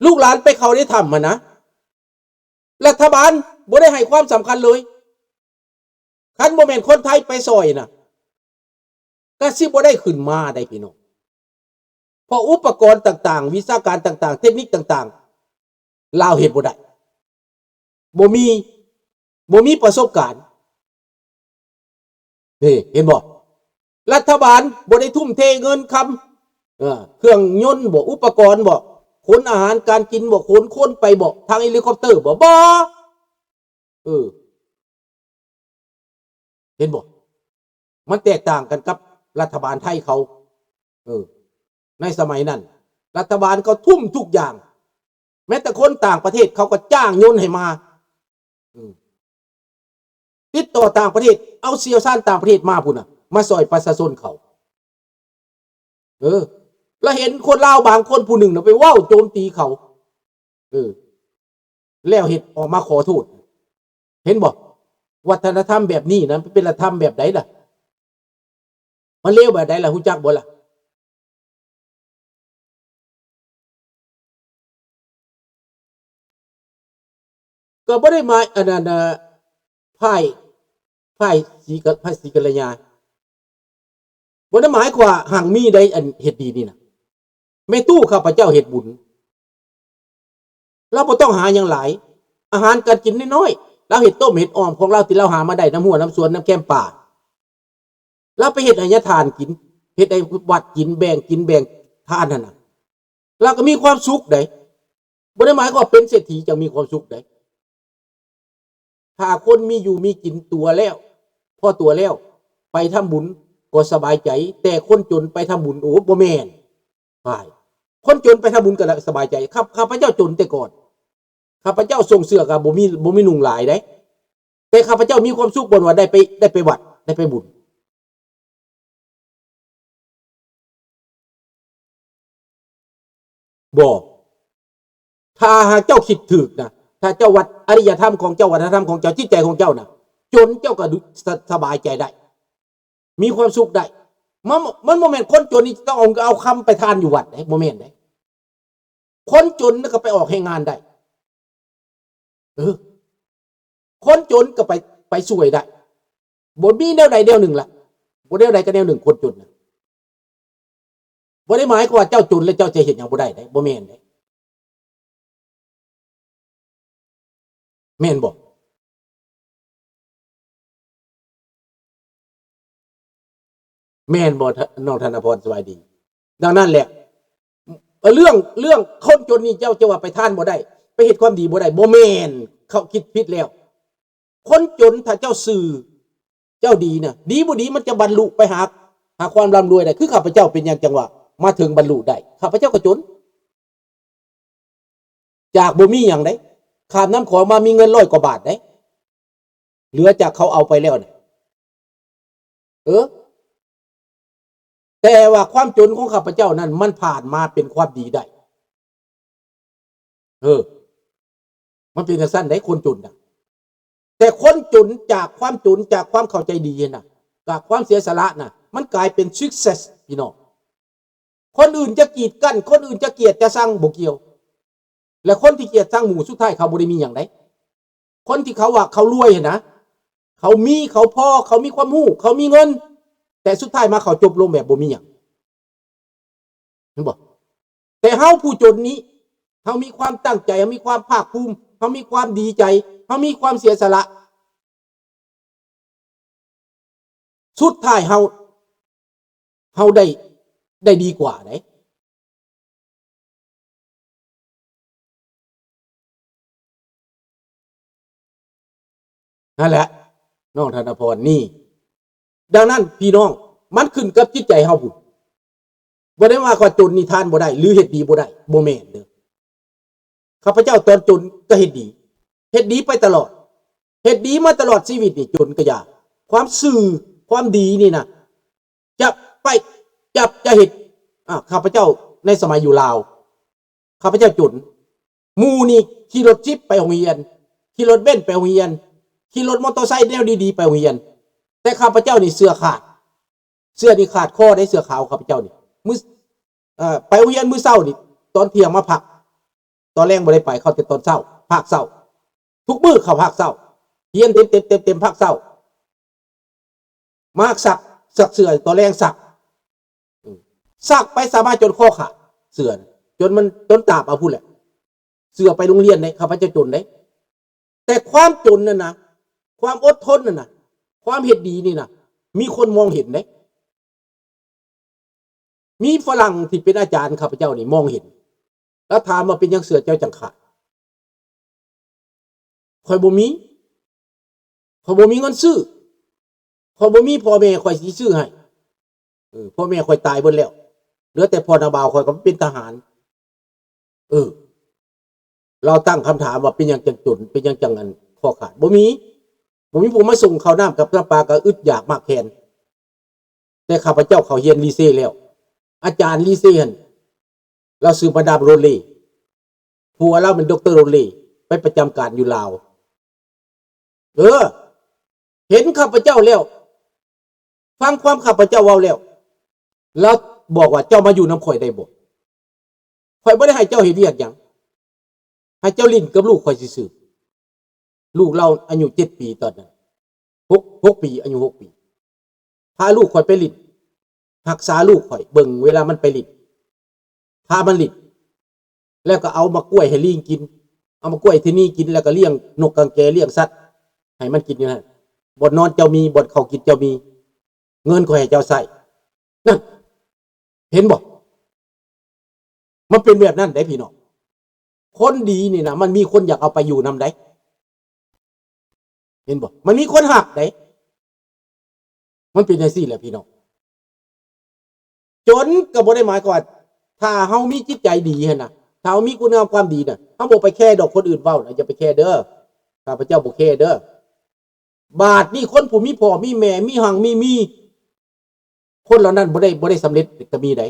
ລູກຫຼານໄປເຂົ້າໃນຖ້ຳຫັ້ນນະ ລັດຖະບານບໍ່ໄດ້ໃຫ້ຄວາມສຳຄັນເລີຍ. ຄັນບໍ່ແມ່ນຄົນໄທໄປຊ່ອຍນະ ກະຊິບໍ່ໄດ້ຂຶ້ນມາໄດ໋ພີ່ນ້ອງ. ເພາະອຸປະກອນຕ່າງໆ ວິຊາການຕ່າງໆ ເທັກນິກຕ່າງໆ ລາວເຮັດບໍ່ໄດ້ ບໍ່ມີ ບໍ່ມີປະສົບການ. ນີ້ເຫັນບໍ່? ລັດຖະບານບໍ່ໄດ້ທຸ່ມເທເງິນຄຳ ເອີ ເຄື່ອງຍົນບໍ ອຸປະກອນບໍ ຂົນອາຫານການກິນບໍ ຂົນຄົນໄປບໍ ທາງເຮລິຄອບເຕີບໍ ບໍ່ ເອີ ເຫັນບໍ່? ມັນແຕກຕ່າງກັນກັບລັດຖະບານໄທເຂົາ. ເອີ ໃນສະໄໝນັ້ນ ລັດຖະບານເຂົາທຸ່ມທຸກຢ່າງ ແມ້ແຕ່ຄົນຕ່າງປະເທດເຂົາກໍຈ້າງຍົນໃຫ້ມາ ເອີ ຕິດຕໍ່ຕ່າງປະເທດ ເອົາຊ່ຽວຊານຕ່າງປະເທດມາພຸ້ນນະ ມາຊ່ອຍປະຊາຊົນເຂົາ. ເອີ ລະເຫັນຄົນລາວບາງຄົນຜູ້ໜຶ່ງນະ ໄປເວົ້າໂຈມຕີເຂົາ ເອີ ແລ້ວເຮັດອອກມາຂໍໂທດ ເຫັນບໍ່? ວັດທະນະທຳແບບນີ້ນະ ເປັນວັດທະນະທຳແບບໃດລະ? ມັນເລວແບບໃດລະ? ຮູ້ຈັກບໍ່ລະ? ກໍບໍ່ໄດ້ໝາຍ ອັນນັ້ນນະ ພາຍ ພາຍສີກະ ພາຍສີກັນລະຍາ ບໍ່ໄດ້ໝາຍຄວາມຮັ່ງມີໃດ໋ ອັນເຮັດດີນີ້ນະ. ແມ່ຕູ້ຂ້າພະເຈົ້າເຮັດບຸນ ລາວບໍ່ຕ້ອງຫາຫຍັງຫຼາຍ ອາຫານການກິນນ້ອຍໆ ລາວເຮັດຕົ້ມເຮັດອ່ອມຂອງລາວ ທີ່ລາວຫາມາໄດ້ນຳຮົ້ວນຳສວນ ນຳແຄມປ່າ ລາວໄປເຮັດໃຫ້ຍາທ່ານກິນ ເຮັດໃຫ້ວັດກິນ ແບ່ງກິນແບ່ງທານຫັ້ນນະ ລາວກໍມີຄວາມສຸກໃດ໋. ບໍ່ໄດ້ໝາຍຄວາມວ່າເປັນເສດຖີຈັ່ງມີຄວາມສຸກໃດ໋. ຖ້າຄົນມີຢູ່ມີກິນຕົວແລ້ວ ພໍຕົວແລ້ວ ໄປທຳບຸນກໍສະບາຍໃຈ ແຕ່ຄົນຈົນໄປທຳບຸນ ໂອ້ ບໍ່ແມ່ນ. ອ້າຍ ຄົນຈົນໄປທຳບຸນກໍສະບາຍໃຈ. ຂ້າ ຂ້າພະເຈົ້າຈົນແຕ່ກ່ອນ ຂ້າພະເຈົ້າຊົງເສື້ອກໍບໍ່ມີ ບໍ່ມີນຸ່ງຫຼາຍໃດ໋ ແຕ່ຂ້າພະເຈົ້າມີຄວາມສຸກບ່ອນວ່າໄດ້ໄປ ໄດ້ໄປວັດ ໄດ້ໄປບຸນ. ບໍ່ ຖ້າຫາກເຈົ້າຄິດຖືກນະ ຖ້າເຈົ້າວັດອະລິຍະທຳຂອງເຈົ້າ ວັດທະນະທຳຂອງເຈົ້າ ຈິດໃຈຂອງເຈົ້ານະ ຈົນເຈົ້າກໍ ສະ ສະບາຍໃຈໄດ້ ມີຄວາມສຸກໄດ້. ມັນ ມັນບໍ່ແມ່ນຄົນຈົນນີ້ຕ້ອງເອົາ ເອົາຄຳໄປທານຢູ່ວັດເດ້ ບໍ່ແມ່ນເດ້. ຄົນຈົນກໍໄປອອກແຮງງານໄດ້ ເອີ ຄົນຈົນກໍໄປ ໄປຊ່ວຍໄດ້. ບໍ່ມີແນວໃດແນວໜຶ່ງລະ ບໍ່ແນວໃດກໍແນວໜຶ່ງ ຄົນຈົນນະ. ບໍ່ໄດ້ໝາຍຄວາມວ່າເຈົ້າຈົນແລ້ວເຈົ້າຈະເຮັດຫຍັງບໍ່ໄດ້ເດ້ ບໍ່ແມ່ນເດ້. ແມ່ນບໍ່? ແມ່ນບໍ່ ທະ ນ້ອງທະນະພອນ? ສະບາຍດີ. ດັ່ງນັ້ນແຫຼະ ເລື່ອງ ເລື່ອງຄົນຈົນນີ້ ເຈົ້າຈະວ່າໄປທານບໍ່ໄດ້ ໄປເຮັດຄວາມດີບໍ່ໄດ້ ບໍ່ແມ່ນ. ເຂົາຄິດຜິດແລ້ວ. ຄົນຈົນ ຖ້າເຈົ້າຊື່ ເຈົ້າດີນະ ດີບໍ່ດີ ມັນຈະບັນລຸໄປຫາ ຫາຄວາມລ່ຳລວຍໄດ້. ຄືຂ້າພະເຈົ້າເປັນຫຍັງຈັ່ງວ່າມາເຖິງບັນລຸໄດ້? ຂ້າພະເຈົ້າກໍຈົນ ຈາກບໍ່ມີຫຍັງເດ້ ຂ້າມນ້ຳຂອງມາມີເງິນຮ້ອຍກວ່າບາດເດ້ ເຫຼືອຈາກເຂົາເອົາໄປແລ້ວນະ. ເອີ ແຕ່ວ່າຄວາມຈົນຂອງຂ້າພະເຈົ້ານັ້ນ ມັນຜ່ານມາເປັນຄວາມດີໄດ້. ເອີ ມັນເປັນຈັ່ງຊັ້ນເດ້ ຄົນຈົນນະ. ແຕ່ຄົນຈົນ ຈາກຄວາມຈົນ ຈາກຄວາມເຂົ້າໃຈດີຫັ້ນນະ ຈາກຄວາມເສຍສະຫຼະນະ ມັນກາຍເປັນ success ພີ່ນ້ອງ. ຄົນອື່ນຈະກີດກັ້ນ ຄົນອື່ນຈະກຽດຈະຊັງ ບໍ່ກ່ຽວ. ແລະ ຄົນທີ່ກຽດຊັງໝູ່ ສຸດທ້າຍເຂົາບໍ່ໄດ້ມີຫຍັງໃດ໋. ຄົນທີ່ເຂົາວ່າເຂົາລວຍຫັ້ນນະ ເຂົາມີ ເຂົາພໍ ເຂົາມີຄວາມຮູ້ ເຂົາມີເງິນ ແຕ່ສຸດທ້າຍມາເຂົາຈົບລົງແບບບໍ່ມີຫຍັງ. ເຫັນບໍ່? ແຕ່ເຮົາຜູ້ຈົນນີ້ ເຮົາມີຄວາມຕັ້ງໃຈ ເຮົາມີຄວາມພາກພູມ ເຮົາມີຄວາມດີໃຈ ເຮົາມີຄວາມເສຍສະຫຼະ ສຸດທ້າຍເຮົາ ເຮົາໄດ້ ໄດ້ດີກວ່າເດ້. ນັ້ນແຫຼະ ນ້ອງທະນະພອນ ນີ້. ດັ່ງນັ້ນພີ່ນ້ອງ ມັນຂຶ້ນກັບຈິດໃຈເຮົາພຸ້ນ. ບໍ່ໄດ້ວ່າຂ້ອຍຈົນນີ້ທານບໍ່ໄດ້ ຫຼື ເຮັດດີບໍ່ໄດ້ ບໍ່ແມ່ນເດີ້. ຂ້າພະເຈົ້າຕອນຈົນກໍເຮັດດີ ເຮັດດີໄປຕະຫຼອດ ເຮັດດີມາຕະຫຼອດຊີວິດນີ້ ຈົນກໍຢ່າ. ຄວາມຊື່ ຄວາມດີນີ້ນະ ຈະໄປ ຈະ ຈະເຮັດ ອາ ຂ້າພະເຈົ້າໃນສະໄໝຢູ່ລາວ ຂ້າພະເຈົ້າຈົນ ໝູ່ນີ້ຂີ່ລົດຈິບໄປໂຮງຮຽນ ຂີ່ລົດເບັນໄປໂຮງຮຽນ ຂີ່ລົດມໍເຕີໄຊແນວດີໆໄປໂຮງຮຽນ ແຕ່ຂ້າພະເຈົ້ານີ້ເສື້ອຂາດ ເສື້ອນີ້ຂາດຄໍເດ້ ເສື້ອຂາວຂ້າພະເຈົ້ານີ້ ມື້ ເອີ ໄປໂຮງຮຽນມື້ເຊົ້ານີ້ ຕອນທ່ຽງມາພັກ ຕອນແລງບໍ່ໄດ້ໄປ ເຂົ້າແຕ່ຕອນເຊົ້າ ພາກເຊົ້າ ທຸກມື້ເຂົ້າພາກເຊົ້າ ຮຽນເຕັມໆໆໆ ພາກເຊົ້າ ມາຊັກ ຊັກເສື້ອ ຕອນແລງຊັກ ອືມ ຊັກໄປຊັກມາຈົນຄໍຂາດ ເສື້ອ ຈົນມັນ ຈົນຕາບເອົາພຸ້ນແຫຼະ ເສື້ອໄປໂຮງຮຽນເດ້ ຂ້າພະເຈົ້າຈົນເດ້ ແຕ່ຄວາມຈົນນັ້ນນະ ຄວາມອົດທົນນັ້ນນະ ຄວາມເຮັດດີນີ້ນະ ມີຄົນມອງເຫັນເດ້ ມີຝຣັ່ງທີ່ເປັນອາຈານຂ້າພະເຈົ້ານີ້ມອງເຫັນ ລາວຖາມວ່າ ເປັນຫຍັງເສື້ອເຈົ້າຈັ່ງຂາດ? ຂ້ອຍບໍ່ມີ ຂ້ອຍບໍ່ມີເງິນຊື້ ຂ້ອຍບໍ່ມີພໍ່ແມ່ຂ້ອຍຊິຊື້ໃຫ້ ເອີ ພໍ່ແມ່ຂ້ອຍຕາຍເບິດແລ້ວ ເຫຼືອແຕ່ພໍ່ນ້າບ່າວຂ້ອຍກໍໄປເປັນທະຫານ ເອີ ລາວຕັ້ງຄຳຖາມວ່າ ເປັນຫຍັງຈັ່ງຈົນ ເປັນຫຍັງຈັ່ງອັນຄໍຂາດ? ບໍ່ມີ ບໍ່ມີຜູ້ມາສົ່ງເຂົ້ານ້ຳກັບນ້ຳປາ ກໍອຶດຢາກມາກແຄນ ແຕ່ຂ້າພະເຈົ້າເຂົ້າຮຽນລີເຊແລ້ວ ອາຈານລີເຊຫັ້ນ ລາວຊື່ມາດາມໂຣເລ ຜົວລາວແມ່ນ ດອກເຕີ ໂຣເລ ໄປປະຈຳການຢູ່ລາວ ເອີ ເຫັນຂ້າພະເຈົ້າແລ້ວ ຟັງຄວາມຂ້າພະເຈົ້າເວົ້າແລ້ວ ລາວບອກວ່າ ເຈົ້າມາຢູ່ນຳຂ້ອຍໄດ້ບໍ່? ຂ້ອຍບໍ່ໄດ້ໃຫ້ເຈົ້າເຮັດວຽກຫຍັງ ໃຫ້ເຈົ້າຫຼິ້ນກັບລູກຂ້ອຍຊື່ໆ ລູກລາວອາຍຸເຈັດປີຕອນນັ້ນ ຫົກ ຫົກປີ ອາຍຸຫົກປີ ພາລູກຂ້ອຍໄປຫຼິ້ນ ຮັກສາລູກຂ້ອຍ ເບິ່ງເວລາມັນໄປຫຼິ້ນ ພາມັນຫຼິ້ນ ແລ້ວກໍເອົາໝາກກ້ວຍໃຫ້ລີງກິນ ເອົາໝາກກ້ວຍໃຫ້ທະນີກິນ ແລ້ວກໍລ້ຽງນົກກາງແກ ລ້ຽງສັດໃຫ້ມັນກິນຢູ່ຫັ້ນ ບ່ອນນອນເຈົ້າມີ ບ່ອນເຂົ້າກິນເຈົ້າມີ ເງິນຂ້ອຍໃຫ້ເຈົ້າໃຊ້ ນັ້ນ ເຫັນບໍ່? ມັນເປັນແບບນັ້ນເດ້ພີ່ນ້ອງ ຄົນດີນີ້ນະ ມັນມີຄົນຢາກເອົາໄປຢູ່ນຳໃດ໋ ເຫັນບໍ່? ມັນມີຄົນຮັກໃດ໋ ມັນເປັນຈັ່ງຊີ້ແຫຼະພີ່ນ້ອງ ຈົນກໍບໍ່ໄດ້ໝາຍຄວາມວ່າ ຖ້າເຮົາມີຈິດໃຈດີຫັ້ນນະ ຖ້າເຮົາມີຄຸນງາມຄວາມດີນະ ເຮົາບໍ່ໄປແຄດອກ ຄົນອື່ນເວົ້ານະ ຢ່າໄປແຄເດີ ຂ້າພະເຈົ້າບໍ່ແຄເດີ ບາດນີ້ຄົນຜູ້ມີພໍ່ມີແມ່ ມີຮັ່ງມີມີ ຄົນເຫຼົ່ານັ້ນບໍ່ໄດ້ ບໍ່ໄດ້ສຳເລັດກໍມີໃດ໋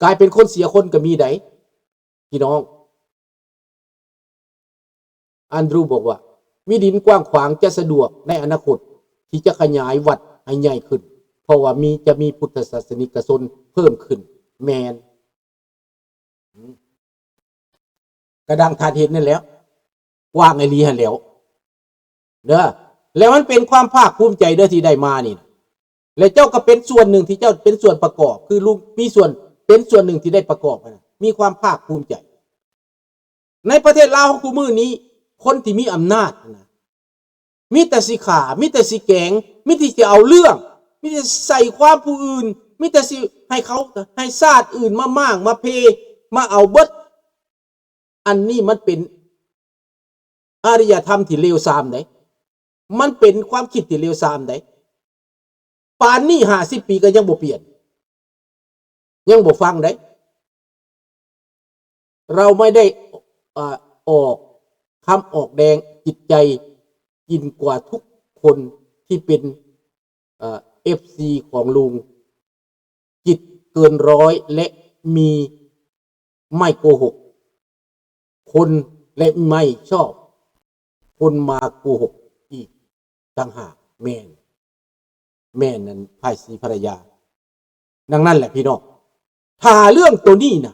ກາຍເປັນຄົນເສຍຄົນກໍມີໃດ໋ ພີ່ນ້ອງ ອານດຣູບອກວ່າ ມີດິນກວ້າງຂວາງຈະສະດວກໃນອະນາຄົດທີ່ຈະຂະຫຍາຍວັດໃຫ້ໃຫຍ່ຂຶ້ນ ເພາະວ່າມີ ຈະມີພຸດທະສາສະນິກະຊົນເພີ່ມຂຶ້ນ ແມ່ນ ກໍດັ່ງທ່ານເຫັນນັ້ນແຫຼ້ວ ກວ້າງອີ່ຫຼີຫັ້ນແຫຼ້ວເດີ ແລ້ວມັນເປັນຄວາມພາກພູມໃຈເດີທີ່ໄດ້ມານີ້ນະ ແລະເຈົ້າກໍເປັນສ່ວນໜຶ່ງທີ່ເຈົ້າເປັນສ່ວນປະກອບ ຄືລຸງມີສ່ວນ ເປັນສ່ວນໜຶ່ງທີ່ໄດ້ປະກອບຫັ້ນນະ ມີຄວາມພາກພູມໃຈ ໃນປະເທດລາວເຮົາຄູ່ມື້ນີ້ ຄົນທີ່ມີອຳນາດຫັ້ນນະ ມີແຕ່ຊິຂ້າ ມີແຕ່ຊິແກງ ມີແຕ່ຊິເອົາເລື່ອງ ມີແຕ່ໃສ່ຄວາມຜູ້ອື່ນ ມີແຕ່ຊິໃຫ້ເຂົາ ໃຫ້ຊາດອື່ນມາມ້າງມາເພ ມາເອົາເບິດ ອັນນີ້ມັນເປັນອາລິຍະທຳທີ່ເລວຊາມໃດ໋ ມັນເປັນຄວາມຄິດທີ່ເລວຊາມໃດ໋ ປານນີ້ຫ້າສິບປີກໍຍັງບໍ່ປ່ຽນ ຍັງບໍ່ຟັງໃດ໋ ເຮົາໄມ່ໄດ້ ເອີ ອອກຄຳອອກແດງຈິດໃຈຍິ່ງກວ່າທຸກຄົນທີ່ເປັນ ເອີ ເອັຟຊີຂອງລຸງ ຈິດເກີນຮ້ອຍ ແລະ ມີໄມ່ໂກຫົກຄົນ ແລະ ໄມ່ຊອບຄົນມາໂກຫົກອີກຕ່າງຫາກ ແມ່ນ ແມ່ນນັ້ນ ພາສີພະລະຍາ. ດັ່ງນັ້ນແຫຼະພີ່ນ້ອງ ຖ້າເລື່ອງໂຕນີ້ນະ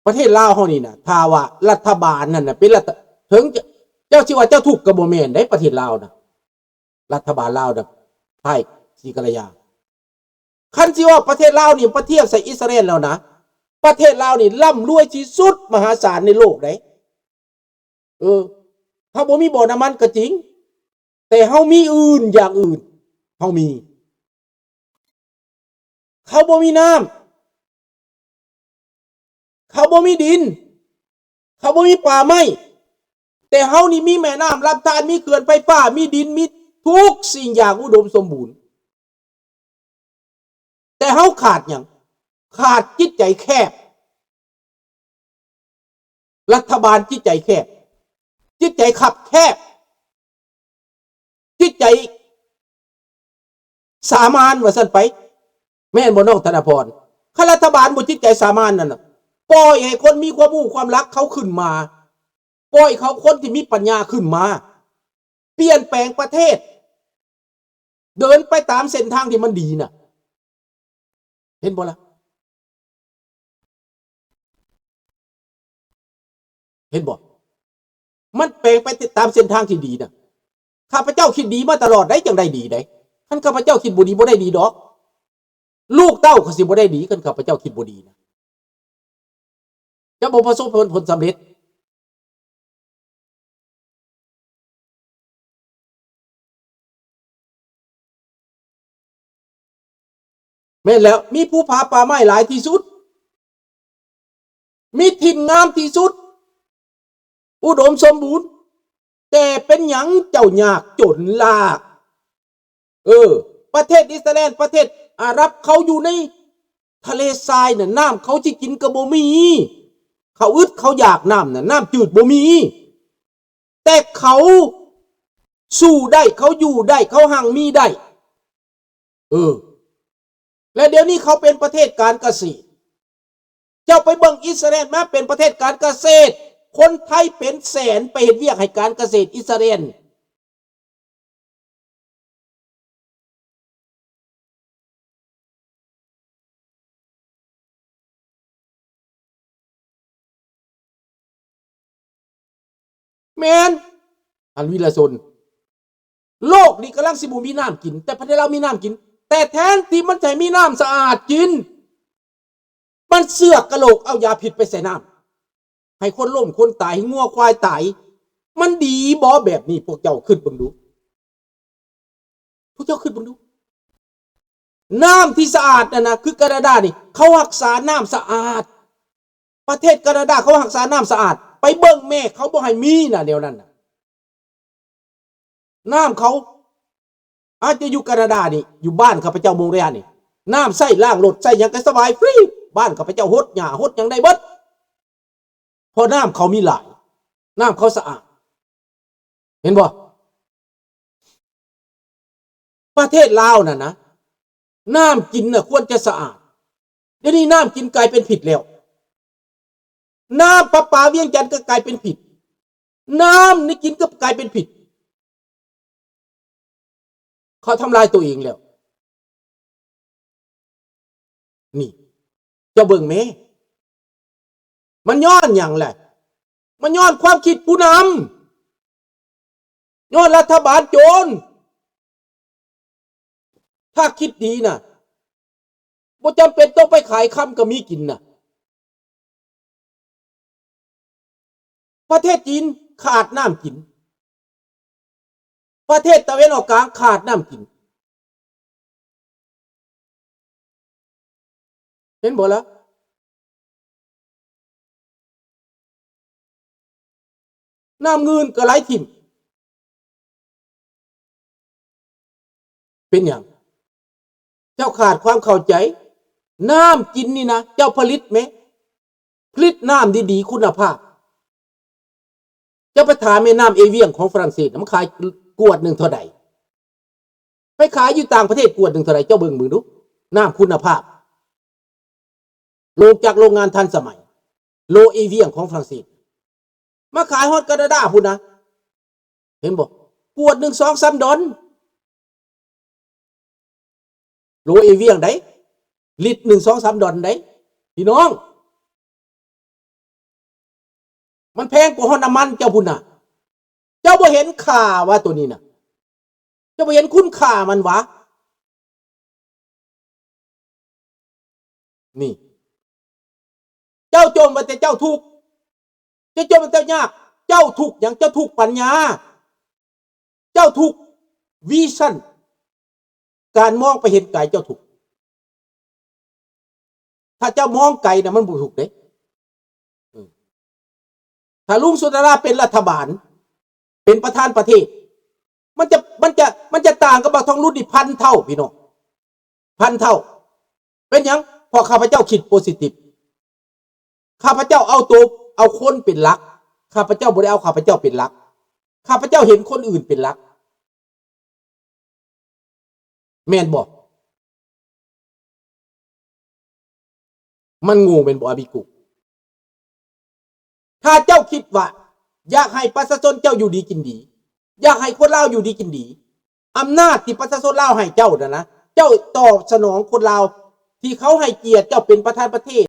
ປະເທດລາວເຮົານີ້ນະ ຖ້າວ່າລັດຖະບານນັ້ນນະ ເປັນລັດຖະ ເຖິງຈະ ເຈົ້າຊິວ່າເຈົ້າທຸກກໍບໍ່ແມ່ນເດ້ ປະເທດລາວນະ ລັດຖະບານລາວນະ ພາສີພະລະຍາ ຄັນຊິເວົ້າປະເທດລາວນີ້ ປະທຽບໃສ່ອິດສະຣາເອນແລ້ວນະ ປະເທດລາວນີ້ລ່ຳລວຍທີ່ສຸດມະຫາສານໃນໂລກໃດ໋. ເອີ ເຮົາບໍ່ມີບໍ່ນ້ຳມັນກໍຈິງ ແຕ່ເຮົາມີອື່ນ ຢ່າງອື່ນເຮົາມີ ເຂົາບໍ່ມີນ້ຳ ເຂົາບໍ່ມີດິນ ເຂົາບໍ່ມີປ່າໄມ້ ແຕ່ເຮົານີ້ມີແມ່ນ້ຳລຳທານ ມີເຂື່ອນໄຟຟ້າ ມີດິນ ມີທຸກສິ່ງຢ່າງອຸດົມສົມບູນ. ແຕ່ເຮົາຂາດຫຍັງ? ຂາດຈິດໃຈແຄບ. ລັດຖະບານຈິດໃຈແຄບ, ຈິດໃຈຄັບແຄບ, ຈິດໃຈສາມານວ່າຊັ້ນໄປ, ແມ່ນບໍ່ນ້ອງທະນະພອນ? ຄັນລັດຖະບານບໍ່ຈິດໃຈສາມານນັ້ນນະ, ປ່ອຍໃຫ້ຄົນມີຄວາມຮູ້ຄວາມລັກເຂົາຂຶ້ນມາ, ປ່ອຍເຂົາ ຄົນທີ່ມີປັນຍາຂຶ້ນມາ, ປ່ຽນແປງປະເທດ, ເດີນໄປຕາມເສັ້ນທາງທີ່ມັນດີນະ. ເຫັນບໍ່ລະ? ເຫັນບໍ່? ມັນແປງໄປຕາມເສັ້ນທາງທີ່ດີນະ. ຂ້າພະເຈົ້າຄິດດີມາຕະຫຼອດໃດ໋ ຈັ່ງໄດ້ດີໃດ໋. ຄັນຂ້າພະເຈົ້າຄິດບໍ່ດີ ບໍ່ໄດ້ດີດອກ. ລູກເຕົ້າກໍຊິບໍ່ໄດ້ດີ ຄັນຂ້າພະເຈົ້າຄິດບໍ່ດີນະ. ຈະບໍ່ປະສົບຜົນ ຜົນສຳເລັດ. ແມ່ນແລ້ວ, ມີພູຜາປ່າໄມ້ຫຼາຍທີ່ສຸດ, ມີຖິ່ນງາມທີ່ສຸດ, ອຸດົມສົມບູນ, ແຕ່ເປັນຫຍັງເຈົ້າຍາກຈົນລາກ? ເອີ, ປະເທດອິດສະຣາແອນ, ປະເທດອາຣັບ, ເຂົາຢູ່ໃນທະເລຊາຍນະ, ນ້ຳເຂົາຊິກິນກໍບໍ່ມີ, ເຂົາອຶດເຂົາຢາກນ້ຳນະ, ນ້ຳຈືດບໍ່ມີ, ແຕ່ເຂົາສູ້ໄດ້, ເຂົາຢູ່ໄດ້, ເຂົາຮັ່ງມີໄດ້. ເອີ, ແລະ ດຽວນີ້ເຂົາເປັນປະເທດການກະເສດ. ເຈົ້າໄປເບິ່ງອິດສະຣາແອນມາເປັນປະເທດການກະເສດ, ຄົນໄທເປັນແສນໄປເຮັດວຽກໃຫ້ການກະເສດອິດສະຣາແອນ. ແມ່ນ, ທ່ານວິລະຊົນ, ໂລກນີ້ກຳລັງຊິບໍ່ມີນ້ຳກິນ, ແຕ່ປະເທດລາວມີນ້ຳກິນ, ແຕ່ແທນທີ່ມັນຈະໃຫ້ມີນ້ຳສະອາດກິນ, ມັນເຊືອກກະໂຫຼກເອົາຢາພິດໄປໃສ່ນ້ຳ ໃຫ້ຄົນລົ້ມຄົນຕາຍ ໃຫ້ງົວຄວາຍຕາຍ. ມັນດີບໍ່ແບບນີ້? ພວກເຈົ້າຄິດເບິ່ງດູ, ພວກເຈົ້າຄິດເບິ່ງດູ. ນ້ຳທີ່ສະອາດນັ້ນນະ ຄືການາດານີ້ ເຂົາຮັກສານ້ຳສະອາດ. ປະເທດການາດາເຂົາຮັກສານ້ຳສະອາດ. ໄປເບິ່ງແມ້ ເຂົາບໍ່ໃຫ້ມີນະ ແນວນັ້ນນະ. ນ້ຳເຂົາອາດຈະຢູ່ການາດານີ້, ຢູ່ບ້ານຂ້າພະເຈົ້າມົງເຣຍນີ້, ນ້ຳໃຊ້ລ້າງລົດໃຊ້ຫຍັງກໍສະບາຍຟຣີ, ບ້ານຂ້າພະເຈົ້າຫົດຫຍ້າຫົດຫຍັງໄດ້ເບິດ, ເພາະນ້ຳເຂົາມີຫຼາຍ, ນ້ຳເຂົາສະອາດ. ເຫັນບໍ່? ປະເທດລາວນັ້ນນະ ນ້ຳກິນນະຄວນຈະສະອາດ. ດຽວນີ້ນ້ຳກິນກາຍເປັນພິດແລ້ວ. ນ້ຳປະປາວຽງຈັນກໍກາຍເປັນພິດ. ນ້ຳນີ້ກິນກໍກາຍເປັນພິດ. ເຂົາທຳລາຍຕົວເອງແລ້ວ. ນີ້ ເຈົ້າເບິ່ງແມ້. ມັນຍ້ອນຫຍັງແຫຼະ? ມັນຍ້ອນຄວາມຄິດຜູ້ນຳ. ຍ້ອນລັດຖະບານໂຈນ. ຖ້າຄິດດີນະ ບໍ່ຈຳເປັນຕ້ອງໄປຂາຍຄຳກໍມີກິນນະ. ປະເທດຈີນຂາດນ້ຳກິນ. ປະເທດຕາເວັນອອກກາງຂາດນ້ຳກິນ. ເຫັນບໍ່ລະ? ນ້ຳງື່ນກໍໄຫຼຖິ້ມ. ເປັນຫຍັງ? ເຈົ້າຂາດຄວາມເຂົ້າໃຈ. ນ້ຳກິນນີ້ນະ ເຈົ້າຜະລິດແມ້. ຜະລິດນ້ຳດີໆ ຄຸນນະພາບ. ເຈົ້າໄປຖາມແມ່ນ້ຳເອວຽງຂອງຝຣັ່ງເສດນະ ມັນຂາຍກວດໜຶ່ງເທົ່າໃດ? ໄປຂາຍຢູ່ຕ່າງປະເທດກວດໜຶ່ງເທົ່າໃດ? ເຈົ້າເບິ່ງເບິ່ງດູ ນ້ຳຄຸນນະພາບ ໂລງ ຈາກໂລງງານທັນສະໄໝ ໂລເອວຽງຂອງຝຣັ່ງເສດ ມາຂາຍຮອດການາດາພຸ້ນນະ. ເຫັນບໍ່? ກວດໜຶ່ງສອງສາມດອນ. ໂລເອວຽງໃດ໋ ລິດໜຶ່ງສອງສາມດອນໃດ໋ ພີ່ນ້ອງ. ມັນແພງກວ່າຮອດນ້ຳມັນເຈົ້າພຸ້ນນະ. ເຈົ້າບໍ່ເຫັນຄ່າວ່າໂຕນີ້ນະ? ເຈົ້າບໍ່ເຫັນຄຸນຄ່າມັນຫວາ? ນີ້ ເຈົ້າຈົ່ມວ່າແຕ່ເຈົ້າທຸກ, ເຈົ້າຈົ່ມວ່າເຈົ້າຍາກ. ເຈົ້າທຸກຫຍັງ? ເຈົ້າທຸກປັນຍາ. ເຈົ້າທຸກວິຊັນ ການມອງໄປເຫັນໄກ ເຈົ້າທຸກ. ຖ້າເຈົ້າມອງໄກນະ ມັນບໍ່ທຸກເດ້. ເອີ ຖ້າລຸງສຸດາລາເປັນລັດຖະບານ ເປັນປະທານປະເທດ ມັນຈະ ມັນຈະ ມັນຈະຕ່າງກັບບັກທອງລຸນນີ້ພັນເທົ່າ ພີ່ນ້ອງ. ພັນເທົ່າ. ເປັນຫຍັງ? ເພາະຂ້າພະເຈົ້າຄິດໂປຊິຕິບ. ຂ້າພະເຈົ້າເອົາໂຕ ເອົາຄົນເປັນຫຼັກ. ຂ້າພະເຈົ້າບໍ່ໄດ້ເອົາຂ້າພະເຈົ້າເປັນຫຼັກ. ຂ້າພະເຈົ້າເຫັນຄົນອື່ນເປັນຫຼັກ. ແມ່ນບໍ່? ມັນໂງ່ແມ່ນບໍ່ ອາບິໂກ? ຖ້າເຈົ້າຄິດວ່າຢາກໃຫ້ປະຊາຊົນເຈົ້າຢູ່ດີກິນດີ, ຢາກໃຫ້ຄົນລາວຢູ່ດີກິນດີ, ອຳນາດທີ່ປະຊາຊົນລາວໃຫ້ເຈົ້ານັ້ນນະ, ເຈົ້າຕອບສະໜອງຄົນລາວທີ່ເຂົາໃຫ້ກຽດເຈົ້າເປັນປະທານປະເທດ,